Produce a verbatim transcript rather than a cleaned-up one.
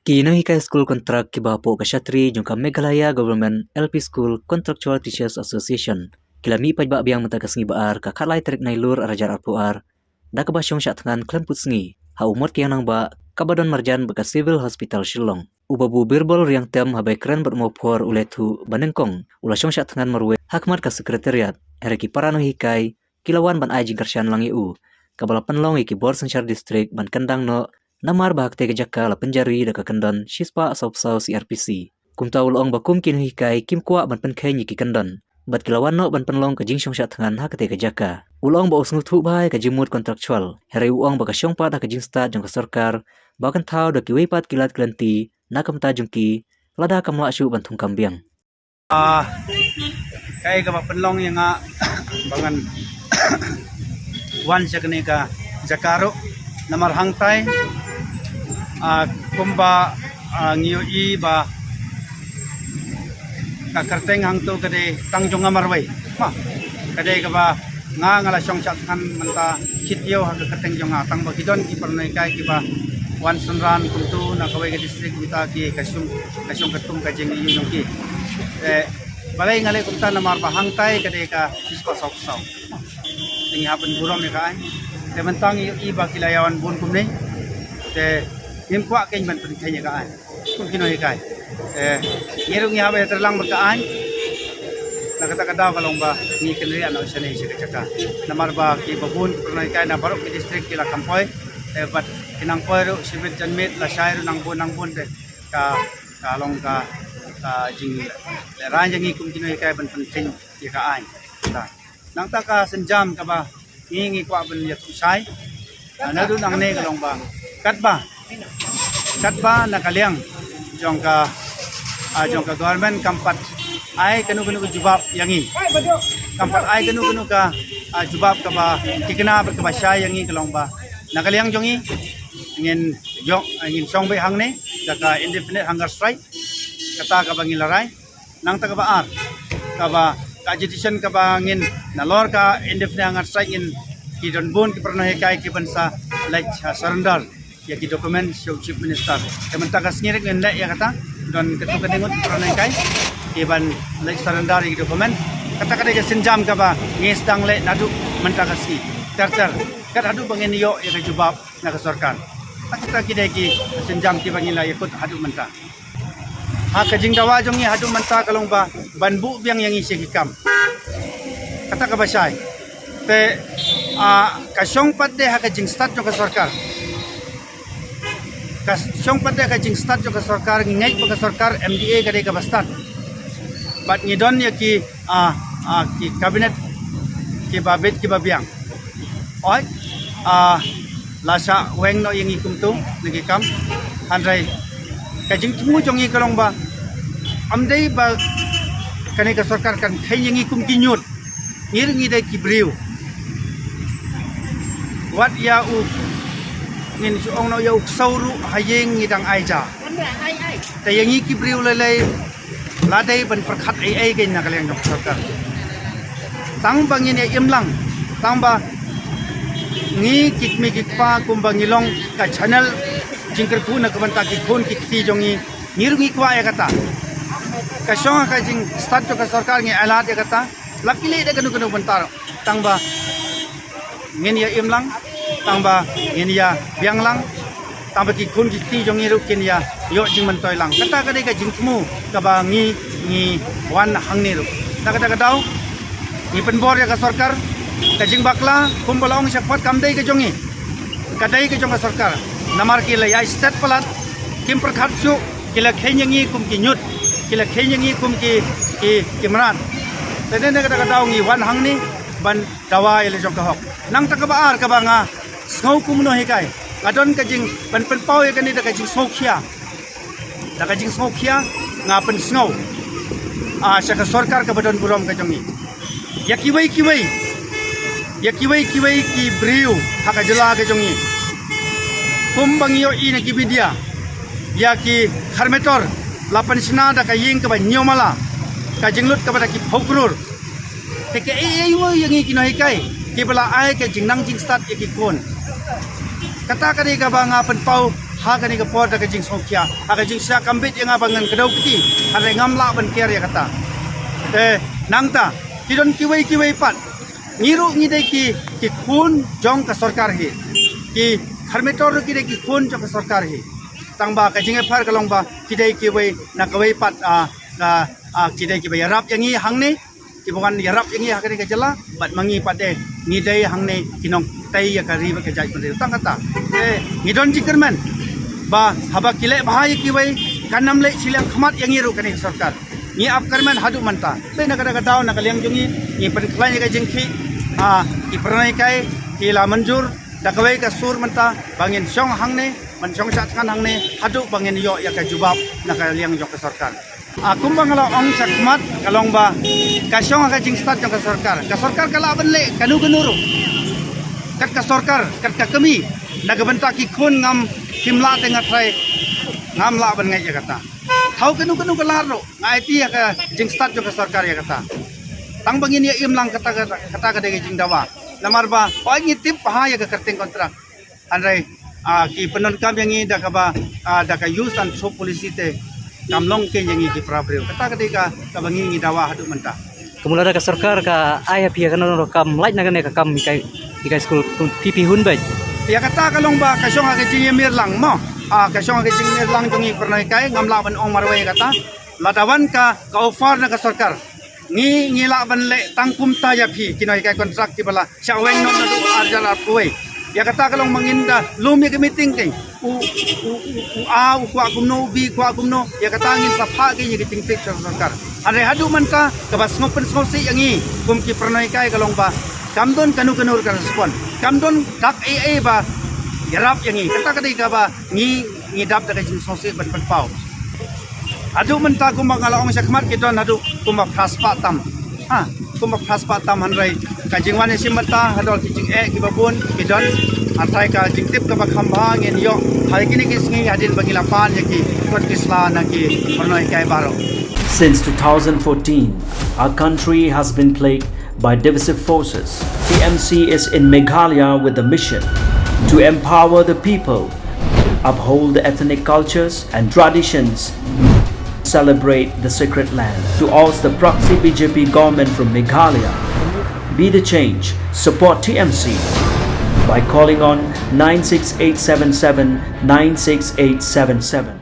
Ki nonghikai skul kontrak kiba hapoh ka shatri jong ka Meghalaya Government L P School Contractual Teachers Association ki la mih paidbah biang mynta ka sngi ba ar, ka khatlai tarik Nailur arhajar arphew ar, da kaba shong shah thngan khlem put sngi ha u mot ka Ïangnangbah kaba don marjan bad ka Civil Hospital Shillong. U Babu Birbal Riangtem haba kren bad u Mawphor u Lethu ba nyngkong u la shong shah thngan marwei ha khmat ka Secretariat, hynrei ki para nonghikai ki la wan ban ai jingkyrshan lang ïa u, kaba la pynlong ïa ki bor synshar district ban kyndang noh, namar ba ha katei ka jaka la pynjari da ka kyndon shispah sawphew saw C R P C. Kumta u la ong ba kum ki nonghikai kim kwah ban pynkheiñ ïa ki kyndon, bad ki la wan noh ban pynlong ka jingshong shah thngan ha katei ka jaka. U la ong ba u sngewthuh bha ïa ka jingmut contractual, hynrei u ong ba ka shong pat ha ka jingstad jong ka sorkar ba kynthaw da kiwei pat ki lad ki lynti na ka bynta jong ki, lada kam lah shuh ban thungkam biang. Ah, kaei kaba pynlong ïa nga ba ngan wan sha kane ka jaka ruh, namar hangtai, ah, kumba, ah, ngi ïohi ba ka kyrteng hangto ka dei tang jong nga marwei. Ma, ka dei kaba nga, nga la shong shah thngan mynta khit ïew ha ka kyrteng jong nga, tang ba ki don ki para nonghikai kiba wan synran kumto na kawei ka district, mynta ki ka shong, ka shong katkum ka jingïohi jong ki. Eh, balei nga leh kumta, namar ba hangtai ka dei ka shispah sawphew saw. Te ngi hap ban burom ïa ka aiñ. Te mynta ngi ïohi ba ki la ïawan bun kumne. Te ngim kwah kein ban pynkheiñ ïa ka aiñ. Kum ki nonghikai, eh, ngi ruh ngi hap ban ïatreilang bad ka aiñ. Na kata ka daw ka long ba ngi kynriah noh shane sha ka jaka, namar ba kiba bun ki para nonghikai na baroh ki district ki la kham poi, eh, bad ki nang poi ruh shibit janmiet, lashai ruh nang bun nang bun, te ka, ka long ka, ka jinglehraiñ jong ngi kum ki nonghikai ban pynkheiñ ïa ka aiñ. Nangta ka sienjam kaba ngi, ngi kwah ban ïathuh shai, ah, naduh nangne ka long ba katba, katba na ka liang jong ka, ah, jong ka government kam pat ai kano kano ka jubab ïa ngi. Kam pat ai kano kano ka, ah, jubab kaba thikna bad kaba shai ïa ngi, ka long ba na ka liang jong ngi ngin ïoh, ngin shong beit hangne da ka indefinite hunger strike, kata kaba ngi la rai. Nangta kaba ar, kaba ka agitation kaba ngin, nalor ka indefinite hunger strike, ngin, ki don bun ki para nonghikai kiban sa leit, ah, surrender ïa ki document sha u Chief Minister. Te mynta ka sngi ruh ngin leh ïa kata, don katto katne ngut ki para nonghikai kiban leit surrender ïa ki document. Kata ka dei ka sienjam kaba ngi sdang leh naduh mynta ka sngi ter ter, kat haduh ba ngin ïoh ïa ka jubab na ka sorkar. Kata ki dei ki sienjam kiba ngi la ïakut haduh mynta. Ha ka jingdawa jong ngi haduh mynta ka long ba ban buh biang ïa ngi sha ki kam. Kata kaba shai. Te, ah, ka shong pat de ha ka jingstad jong ka sorkar. Ka shong pat de ha ka jingstad jong ka sorkar, ngi ngeit ba ka sorkar M D A ka dei kaba stad. Bad ngi don ïa ki, ah, ah, ki cabinet kiba bit kiba biang. Oi, ah, la shah weng noh ïa ngi kumto na ki kam. Hynrei ka jingthmu jong ngi ka long ba ym dei ba kane ka sorkar kan kheiñ ïa ngi kum ki ñiut. Ngi ruh ngi dei ki briew. Wat ïa u, ngin shu ong noh, ïa u ksew ruh ha ïing ngi dang ai ja. Te ïa ngi ki briew lei lei la dei ban pyrkhat ei ei kein na ka liang jong ka sorkar. Tang ba ngin ïa im lang, tang ba ngi ki kmie ki kpa kumba ngi long ka channel jingkyrkhu na ka bynta ki khun ki kti jong ngi, ngi ruh ngi kwah ïa kata. Ka shong ha ka jingstad jong ka sorkar, ngi ailad ïa kata. La ki leh da kano kano ka bynta, tang ba ngin ïa im lang, tang ba ngin ïa biang lang, tang ba ki khun ki kti jong ngi ruh kin ïa ïoh jingmyntoi lang. Kata ka dei ka jingthmu kaba ngi, ngi wan hangne ruh. Na kata ka daw ngi pynbor ïa ka sorkar, ka jingbakla kumba la ong shakhmat kam dei ka jong ngi, ka dei ka jong ka sorkar. Namar ki la ïai stet palat, kim pyrkhat shuh, ki la kheiñ ïa ngi kum ki ñiut, ki la kheiñ ïa ngi kum ki, ki, ki mrad. Te na kata ka daw ngi wan hangne ban dawa ïa la jong ka hok. Nangta kaba ar kaba nga sngew kum u nonghikai, nga don ka jing, ban pynpaw ïa kane da ka jingsngewkhia. Da ka jingsngewkhia nga pynsngew, ah, sha ka sorkar kaba don burom ka jong ngi, ïa kiwei kiwei, ïa kiwei kiwei ki briew ha ka jylla ka jong ngi. Kumba ngi ïohi na ki media, ïa ki Kharmetor la pynshna da ka ïing kaba hynñiew mala, ka jinglut kaba da ki phew klur. Te kaei ei mo ïa ngi ki nonghikai kiba la ai ka jingnang jingstad ïa ki khun. Kata ka dei kaba nga pynpaw Ha kane ka por da ka jingsngewkhia, ha ka jingsngewkhia kam bit ïa nga ba ngan kdew kti, hynrei ngam lah ban kiar ïa kata. Te nangta ki don kiwei kiwei pat, ngi ruh ngi dei ki, ki khun jong ka sorkar hi. Ki Kharmetor ruh ki dei ki khun jong ka sorkar hi. Tang ba ka jingïapher ka long ba ki dei kiwei na kawei pat, ah, ka, ah, ki dei kiba ïarap ïa ngi hangne, kiba wan ïarap ïa ngi ha kane ka jylla, bad ma ngi pat de ngi dei hangne ki nongtei ïa ka ri bad ka jaitbynriew. Tang kata, eh, ngi don jingkyrmen ba haba ki leh bha ïa kiwei, kan ym leh shiliang khmat ïa ngi ruh kane ka sorkar. Ngi ap kyrmen haduh mynta. Te na kata ka daw, na ka liang jong ngi, ngi pynkhlaiñ ïa ka jingkhih, ah, ki pyrnoi kai, ki la mynjur da kawei ka sur mynta ba ngin shong hangne, ban shong shah thngan hangne haduh ba ngin ïoh ïa ka jubab na ka liang jong ka sorkar. Ah, kumba nga la ong shakhmat, ka long ba ka shong ha ka jingstad jong ka sorkar. Ka sorkar ka lah ban leh kano kano ruh. Kat ka sorkar, kat ka kmie, na ka bynta ki khun ngam, kim lah te nga trai, ngam lah ban ngeit ïa kata. Thaw kano kano ka lad ruh, nga aiti ïa ka jingstad jong ka sorkar ïa kata. Tang ba ngin ïa im lang, kata, kata, kata ka dei ka jingdawa. Namar ba hooid ngi tip bha ïa ka kyrteng kontrak, hynrei, ah, ki pyndonkam ïa ngi da kaba, ah, da ka use and throw policy te kam long keiñ ïa ngi ki para briew. Kata ka dei ka, kaba ngi, ngi dawa haduh mynta. Kumno lada ka sorkar ka ai ha phi ïa kano kano ka kam lait na kane ka kam hikai, hikai skul, phi phi hun beit? Ïa kata ka long ba ka shong ha ka jingïamir lang mo. Ah, ka shong ha ka jingïamir lang jong ngi pyrnoi kai, ngam lah ban ong marwei ïa kata. Lada wan ka, ka offer na ka sorkar, ngi, ngi lah ban leh tang kumta ïa phi ki nonghikai kontrak kiba la shah weng noh naduh ar hajar arphew wei. Ïa kata ka long ba ngin da lum ïa ka meeting keiñ. U, u, u, u A u kwah kumno, u B u kwah kumno, ïa kata ngin sa phah keiñ ïa ka jingtip sha ka sorkar. Hynrei haduh mynta kaba sngewpynsngewsih ïa ngi kum ki pyrnoi kai ka long ba kam don kano kano ka respond, kam don dak ei ei ba ïarap ïa ngi. Kata ka dei kaba ngi, ngi dap da ka jingsngewsih ban pynpaw. Haduh mynta kumba nga la ong shakhmat ki don haduh kumba phra spah tam. Ha, kumba phra spah tam, hynrei ka jingwan ïashim bynta haduh ki jingeh kiba bun ki don. Hynrei ka jingtip kaba kham bha ngin ïoh ha kine ki sngi hadien ba ngi la pan ïa ki kot ki sla na ki pyrnoi kai baroh. Since two thousand fourteen, our country has been plagued by divisive forces. T M C is in Meghalaya with a mission to empower the people, uphold the ethnic cultures and traditions, celebrate the sacred land. To oust the proxy B J P government from Meghalaya, be the change. Support T M C by calling on nine six eight seven seven nine six eight seven seven.